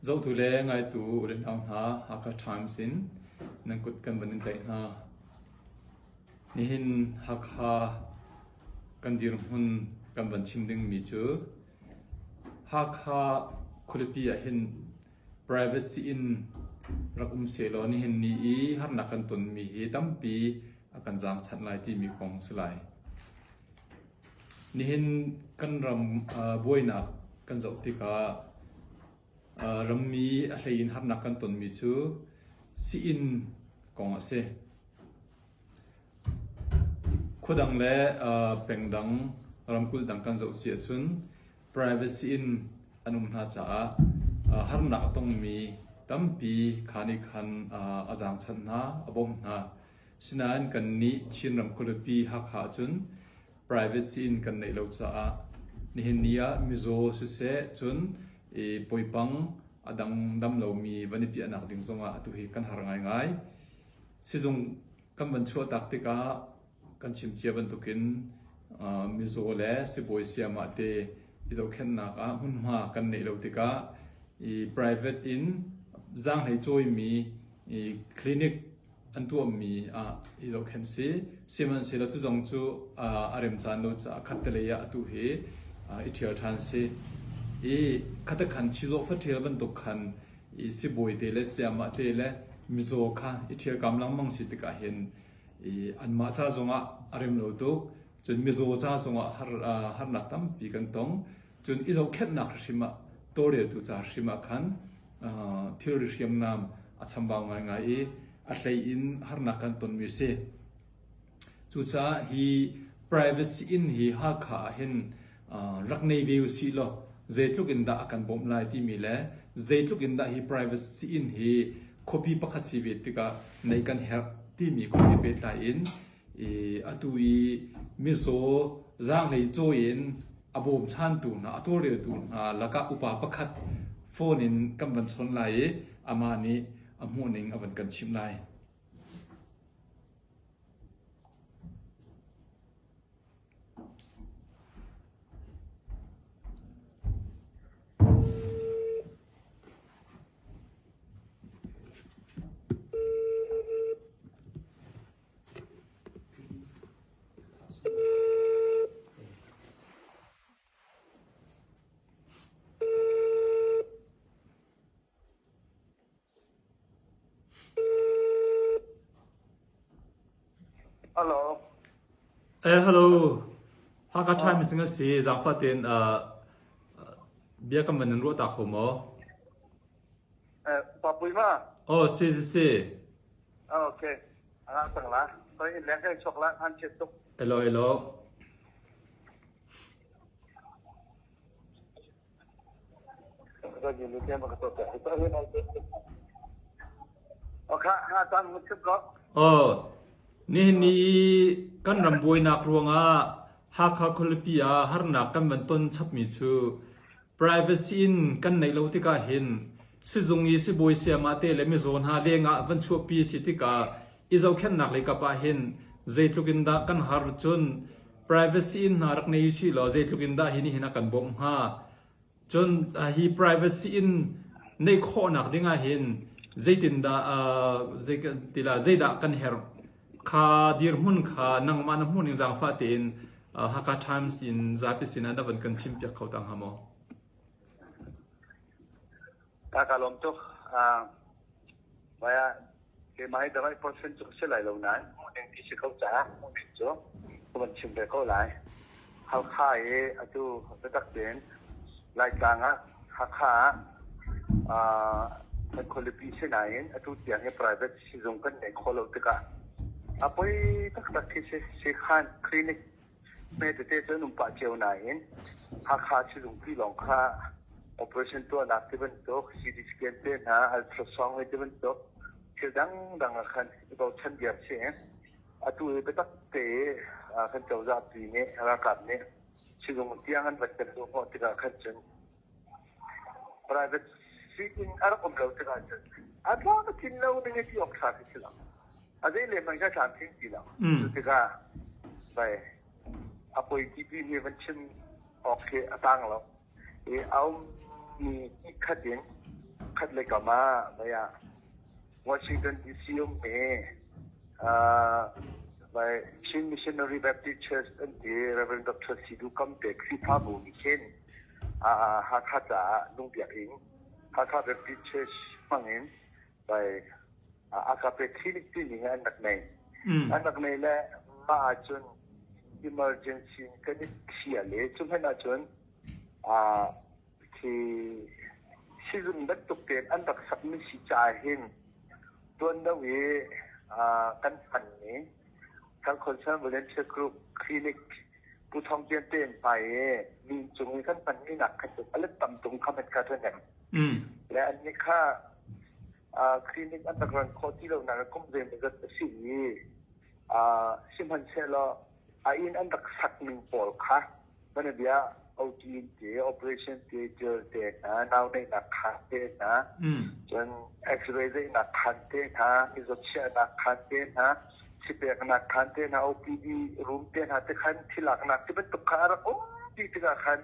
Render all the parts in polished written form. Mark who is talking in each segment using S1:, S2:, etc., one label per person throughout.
S1: Zohtu le ngaitu u le nau hna, Hakha Times in nan kut kan van in tlaih hna. Nihin Hakha kan dirhmun kan van chim dingmi cu Hakha khualipi ah hin private sii-inn rak um sehlaw nihin ni i harnak kan tonmi hi tampi a kan zaangchanh lai timi kong si lai. Nihin kan ram buainak kan zoh tikah rammi a hlei in harnak kan tonmi cu sii-inn kong a si. Khuadang le pengdang ramkulh dang kan zoh si ahcun private sii-inn an um hna caah harnak a tongmi tampi kha nih khan a zaangchanh hna, a bawmh hna. Sinain kannih Chinram khualipi Hakha ahcun private sii-inn kan neih lo caah nihin ni ah mizaw siseh cun i poipang a dang dam lomi van i piahnak ding zongah atu hi kan har ngaingai. Sizung kan van chuahtak tikah kan chim cia bantukin mizaw le sibawi sayamah te i zohkhenhnak ah hmunhma kan neih lo tikah i private in zaanghlei cawimi i clinic an tuahmi ah i zohkhenh si. Sihmanhsehlaw cu zong cu a remcaan lo caah khattelei ah atu hi i ṭhial ṭhan si. I khatakhan chizawh faṭhial bantuk khan i sibawi te le sayamah te le mizaw kha i ṭhialkam lengmang si tikah hin i anmah ca zongah a rem lo tuk. Cun mizaw ca zongah har, harnak tampi kan tong. Cun i zohkhenhnak hrim ah tawlreltu ca hrim ah khan thilri hriamnam a chambau ngaingai i a hlei in harnak kan tonmi a si. Cucaah hi privacy inn hi Hakha ah hin rak nei ve usih law zeitluk in dah a kan bawmh lai timi le zeitluk in dah hi privacy inn hi khuapi pakhat si ve tikah neih kan herh timi kong he pehtlai in i atu i mizaw zaanghlei cawi in a bawmchantu hna a tawlreltu hna lakah upa pakhat phone in kan van chawn lai i amah nih a hmuhning a van kan chimh lai.
S2: Hello.
S1: Eh, hello. Hakha Time sing a si. Zaangfah tein uh, bia kan van in ruah ta kho maw?
S2: Eh, Pa Pui ma?
S1: Oh, si si si.
S2: Okay. Ah, tang la. Toi in leng kai chok la, han chet tuk.
S1: Hello, hello. Aw, nihin ni i kan ram buainak ruangah Hakha khualipi ah harnak kan van ton chapmi cu privacy in kan neih lo tikah hin sizung i sibawi sayamah te le mizaw hna lengah van chuahpi a si tikah i zohkhenhnak lei kap ah hin zeitluk in dah kan har cun privacy in hna rak nei usih law zeitluk in dah hi nihin a kan bawmh hnga Cun hi privacy in neih khawhnak ding ah hin zeitindah zei tila zeidah kan herh kha dirhmun kha nangmah na hmuhning zaangfah tein Hakha Times in zapi sinah na van kan chimpiak kho ta hnga maw?
S2: Ka ka lawm tuk. Vaya keimah hi the right person cu ka si lai lo nain hmuhning ti si ko caah hmuhning cu ka van chim ve ko lai. Halkha i atu biatak tein Laitlang ah Hakha ah kan khualipi si nain atu tiang hi private sizung kan neih khawh lo tikah a poi taktak khi si. Siikhan clinic Hme tete cu an um pah cio nain Hakha sizungpi lawng kha operation tuahnak ti bantuk, CT scan te hna, ultrasound hei ti bantuk thil dangdang ah khan i bochan viar si. Atu hi biatak te kan cozah pi nih ralkap nih sizung tiang an van kan luh hnawh tikah khan cun private sii-inn a rak um lo tikah cun a tlam a tlin lo ding i ti awk ṭha khi si lo. A zei le hmanh kha tlamtling ti lo. Cu tikah vai a poi ti hi van chim awk khi a tang lo. I a ummi khat in. Khat le kam ah mei ah Washington DC ummi Chin Missionary Baptist Church an ti Reverend Dr. Sidu Kamte Khrihfabu nih khin Hakha caah lungbiakinn Hakha Baptist Church hmangin by Agape Clinic timi hi an rak nei. An rak nei le mah ahcun emergency kan i thial i cu hmanh ahcun Khi sizung bantuk tein an rak sakmi si caah hin tuan deuh i kan hmanmi Health Concern Volunteer Group Clinic Pu Thawng Tian te in hmai i mi cung i kan hmanmi nak kha cu a let tam tung kha met kha ṭhahnem. Le annih kha clinic an rak ran khawh ti lonak kum zeimawzat a si i sihmanhsehlaw a inn an rak sak ning pawl kha Bianabia OT te, operation theater te hna, nau neihnak khaan te hna, cun X-ray zeihnak khaan te hna, mizaw chiahnak khaan te hna, sipeknak khaan te hna, OPD room te hna te khan thilaknak ti bantuk kha a rak um dih tikah khan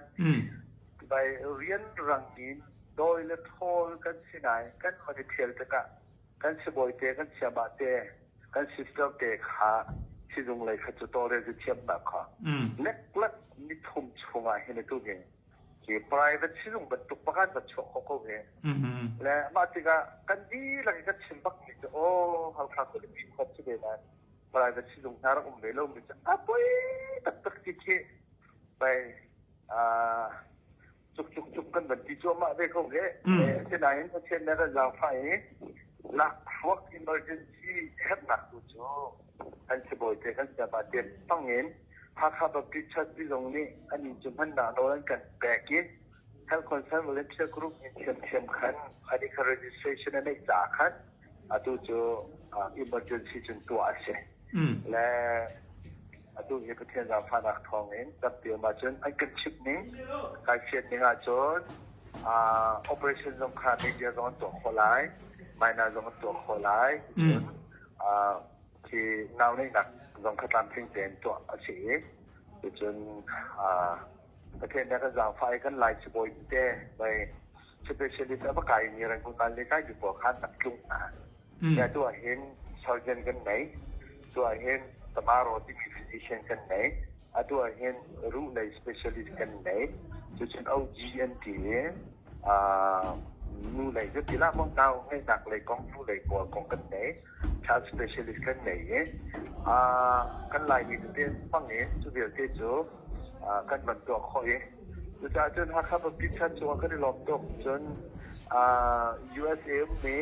S2: bai rianrang in dawi le ṭhawl kan si nain kan van i ṭhial tikah kan sibawi te, kan sayamah te, kan sister te kha sizung lei kha cu tawlrel cu thiamnak kha leklak nithum chungah hin atu hi hi private sizung bantuk pakhat va chuah khawh ko hi. Le mah tikah kan dihlak in kan chim bak mi cu aw Halkha khualipi khuat si ve nain private sizung hna rak um ve lo mi cu a poi taktak ti khi bai cuk cuk cuk kan van ti cuahmah ve ko he. Asinain Pathian nih a kan zaangfah i lakhruak emergency herhnak tu cu kan sibawi te kan sayama te hmang in Hakha Baptist Church ti zong nih an inn cu hmannak nawl an kan pek i Health Concern Volunteer Group in thiamthiam khan an i kha registration a neih caah khan atu cu emergency cun tuah a si. Le atu hi Pathian zaangfahnak thawngin tampi um ahcun an kan chimh ning kai fian ning ahcun operation zong kha media zong an tuah khawh lai, minor zong an tuah khawh lai. Cun khi nau neihnak zong kha tlamtling tein tuah a si i cun Pathian nih a kan zaangfah i kan Lai sibawi te mei specialist a va kai mi Rangoon kan le kai pawl khan rak tlung hna. Ya tu ah hin surgeon kan nei. Tu ah hin Tamaro timi physician kan nei. Atu ah hin ruh lei specialist kan nei. Cucun OG an ti i nu lei cu ti lah mong nau ngeihnak lei kong nu lei pawl kong kan nei. Child specialist kan nei i kan Laimi tete hmang in cu vialte cu kan van tuah khawh i cucaah cun Hakha Baptist Church cungah kan i lawm tuk. Cun USA ummi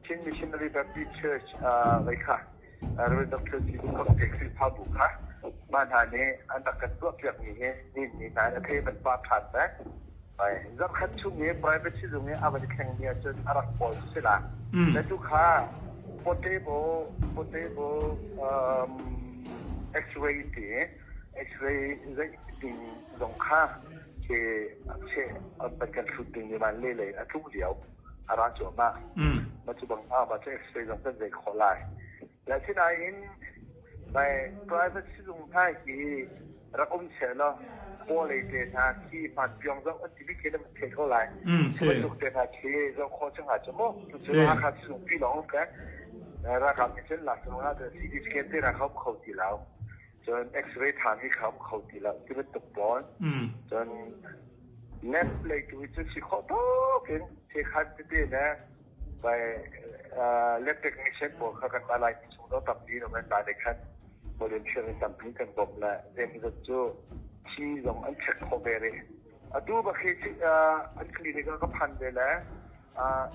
S2: Chin Missionary Baptist Church lei kha Rev. Dr. Sibu Kam Te Khrihfabu kha mah hna nih an rak kan tuahpiakmi hi nihin ni hna in a thei van pa ṭhan ve. Zarkhat chung i private sizung i a van i thlengmi ahcun a rak pawl cu si la. Le tu kha portable portable X-ray ti X-ray zeih ding zong kha khi che an van kan hlut ding mi man le lei a tlung lio a ra cuahmah. Ma cu bang ma cu X-ray zong kan zei khawh lai. Le sinain mai private sizung hna hi rak um seh law pawlei te hna khi hman piong zong an ti bik khi na thei ko lai. Cu bantuk te hna khi zoh khawh cu hnga cu mu. Cucu Hakha sizung pi lawng um ke. Ralkap nih cun lak cu na CT scan te hna kha um kho ti lo. Cun X-ray tha mi kha um kho ti lo. Ti bantuk pawl. Cun lab lei tu hi cu si khawh tuk in thekhan tete le Vai lab technician pawl kha kan lai chung do tampi no kan lai khan volunteer in tampi kan bawmh le zeimawzat cu thi zong an check khawh ve rih. Atu bak hi an clinic ah ka phan ve le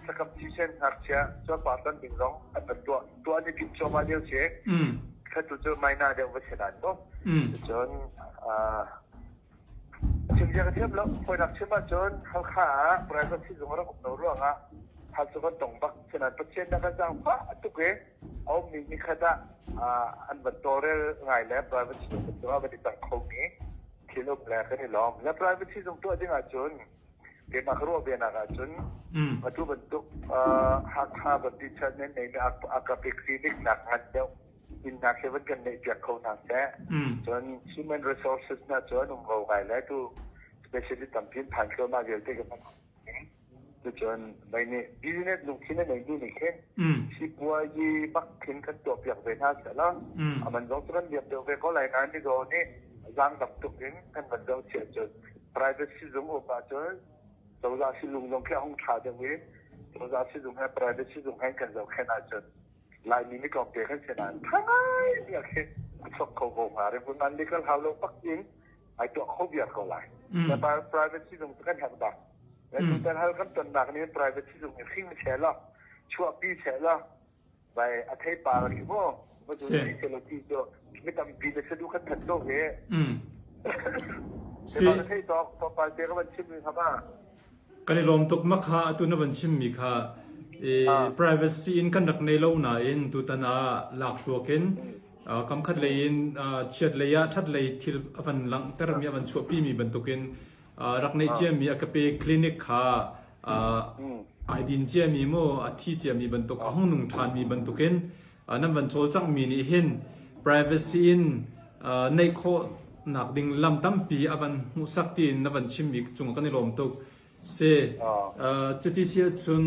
S2: sakam thisen ngakchia cuarpar tan ding zong an van tuah tuah an i timh cuahmah lio si. Kha tu cu minor deuh va si nain mu. Cun Chim zia ka thiam lo. Fawinak chim ahcun Halkha ah private sizung a rak um lo ruangah hal cu kan tong bak. Sinain Pathian nih a kan zaangfah tuk i a ummi nikhat ah an van tawlrel ngai le private sizung bantuk ah van i cang khomi thil um le kan i lawm. Le private sizung tuah ding ahcun keimah ka ruah ve nak ahcun atu bantuk Hakha Baptist Church nih neihmi Agape Clinic nak ngan deuh innak hi van kan neih piak kho hna seh. Cun human resources na cu an um ko ngai le tu specialist tampi in phan thluahmah vialte kan hman. Cucun mei nih business lungthin a neimi nih khin sipuazi bak khin kan tuahpiak ve hna sehlaw a man zong cu kan liam deuh ve ko lai nain mizaw nih zaangdam tuk in kan van zoh si ahcun private sizung um ahcun cozah sizung zong khi a hung ṭha deuh i cozah sizung he private sizung he kan zohkhenh ahcun Laimi mi tlawmte kan si nain ṭha ngai bia khi a chuak kho ko hnga. Rianpun man legal hau lo bak in ai tuah kho viar ko lai. Private sizung cu kan herh bak. Tutan hal kan tonnak nih private sizung in hring seh law chuahpi seh law vai a theipar khi mu va zun seh law ti cu mi tampi na sadu kan that ko he. Si. Thei tawk tlawmpal te ka van chim mi kha ma.
S1: Kan i lawm tuk mak kha atu na van chimmi kha i privacy in kan rak nei lo nain tutan ah lakhruak in kamkhat lei in chiat lei ah ṭhat lei thil a van langhtermi a van chuahpimi bantukin rak neih ciami a ka pe clinic kha ai din ciami maw a thi ciami bantuk a hung nung ṭhanmi bantukin nan van cawlcanghmi nih hin privacy in neih khawhnak ding lam tampi a van hmuhsak tiin na van chimmi cung kan i lawm tuk. Si cuti si ahcun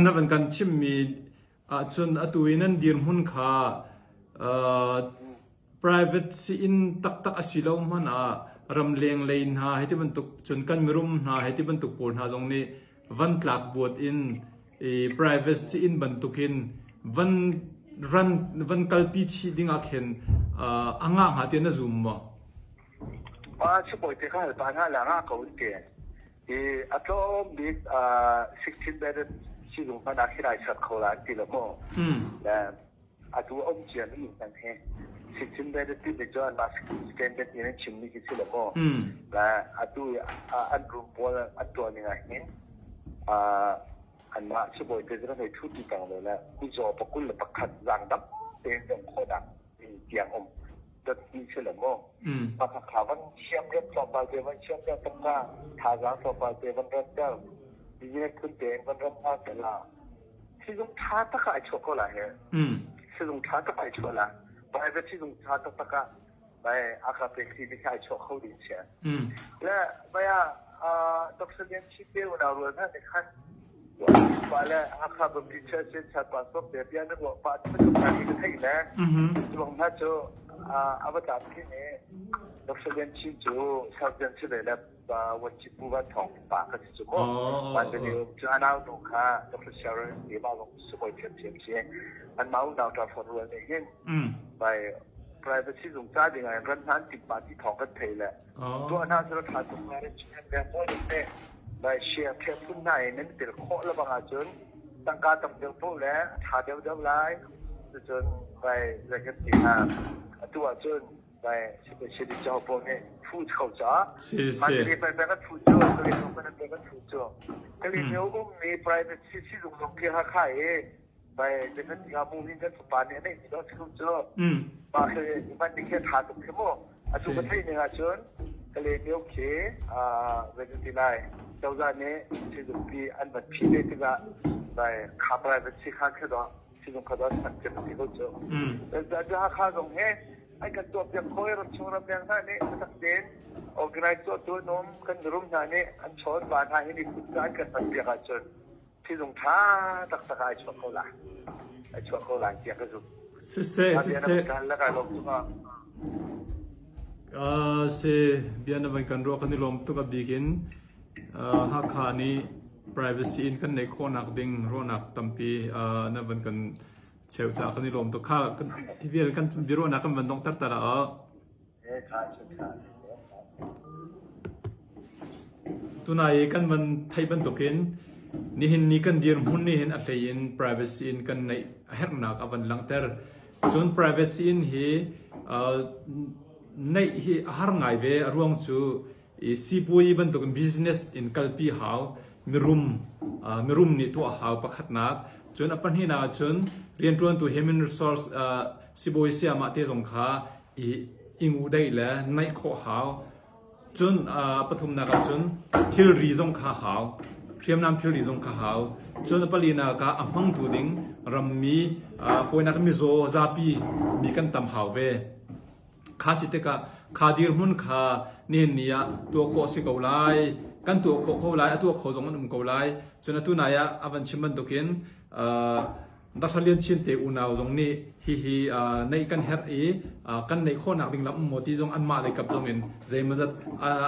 S1: na van kan chimmi ahcun atu i nan dirhmun kha private sii-inn taktak a si lo hmanh ah ramleng lei hna hei ti bantuk cun kan mirum hna hei ti bantuk pawl hna zong nih van tlak buat in i private sii-inn bantukin van ran van kalpi chih ding ah khin a ngah hnga tiah na zum maw?
S2: Sibawi te kha hal pa hna la ngah ko an ti. I a tlawm bik 16 bedded sizung hmanh ah khin ai ser kho la an ti lo maw? Atu a um ciami inn hmanh hi 16 bedded timi cu anmah standard in an chimmi khi si lo maw? Le atu i an room pawl an tuah ning ah hin anmah sibawi te cu kan hei thu ti peng ve le mizaw pa 21 zaangdam tein zong khawhnak in tiang um dat ti si lo maw? Pakhat kha van siam rem tlawmpal te van siam rem tangka thazaang tlawmpal te van remter business phun tein van rem hna sehla Sizung ṭha tak ah ai chuah ko lai he. Sizung ṭha tak ai chuah la. Private sizung ṭha taktak ah bai akape clinic ai chuah kho ding si. Le bai ah Dr. Lian Chi te unau rual hna nih khan pa le Hakha Baptist Church in chan pastor te bia na ruah pa ti bantuk hna hi ka theih le cu hna cu a va tlam khi nih Dr. Lian Chi cu surgeon si ve le Wanci Pu Van Thawng pa ka si cu mu. Van cu a nau nu kha Dr. Sharon ti ma zong sibawi thiamthiam si. An mau nau ṭa fawn rual nih hin bai privacy zung ca ding ah ran hna an timh pa ti thawng kan thei le tuah hna cu ṭha tuk ngai ran chin le mawi le bai share the phun hna in nan tel khawh le bang ahcun tangka tam deuh poh le ṭha deuh deuh lai cucun bai zei kan ti hna atu ahcun
S1: Si
S2: ummi private sizung zong khi Hakha i bai mu hin kan fapa nih a neih mi dawh si cu mah khi man ni khi tha tuk khi mu atu ka theih ning ahcun Kalaymyo khi zei kan ti lai cozah nih sizungpi an van phi ve tikah bai kha private si kha khi dawh sizung kha dawh an cem ti ko cu Hakha zong hi An kan tuahpiak kho i ramchung ramleng hna nih biatak tein organize tuahtu an um. Kan mirum hna nih an chawn va hna hi miphun ca an kan hmanpiak ahcun thilung ṭha taktak ah ai chuak ko lai. Ai chuak ko lai tiah ka zumh.
S1: Siseh, siseh. Uh, si bia na van kan ruah kan i lawm tuk a bik in uh, Hakha nih privacy in kan neih khawhnak ding ruahnak tampi uh, na van kan Cheu ca kan i lawm tuk kha hi vial kan biaruahnak kan van donghter ta la aw. Tunai i kan van theih bantukin nihin ni kan dirhmun nih hin a hlei in privacy in kan neih a herhnak a van langhter. Cun privacy in hi uh, neih hi a har ngai ve a ruang cu i sipuai bantukin business in kalpi hau mirum mirum nih tuah hau pakhatnak cun a pahnihnak ahcun rianṭuantu human resource sibawi sayamah te zong kha i ingu deih le naih khawh hau cun pathumnak ahcun thilri zong kha hau hriamnam thilri zong kha hau cun a palinak ah a hmangtu ding rammi fawinak mizaw zapi mi kan tam hau ve Kha si tikah kha dirhmun kha nihin ni ah tuah khawh a si ko lai. Kan tuah khawh ko lai, a tuah kho zong an um ko lai. Cun atu nai ah a van chim bantukin Dr. Lian Chin te unau zong nih hihi neih kan herh i kan neih khawhnak ding lam um maw ti zong anmah lei kap zong in zeimawzat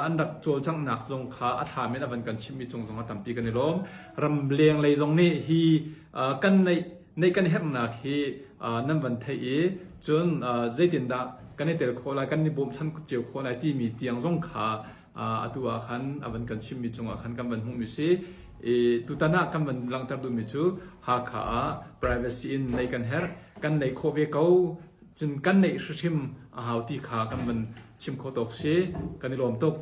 S1: an rak cawlcanghnak zong kha a thlam in a van kan chimhmi cung zong ah tampi kan i lawm. Ramleng lei zong nih hi kan neih neih kan herhnak hi nan van theih i cun zeitindah kan i tel khawh lai, kan i bawmchan cio khawh lai timi tiang zong kha atu ah khan a van kan chimmi cungah khan kan van hmuhmi si. I tutan ah kan van langhter duhmi cu Hakha ah privacy in nei kan herh, kan neih khawh ve ko, cun kan neih hrimhrim a hau ti kha kan van chim khawh tawk si. Kan i lawm tuk.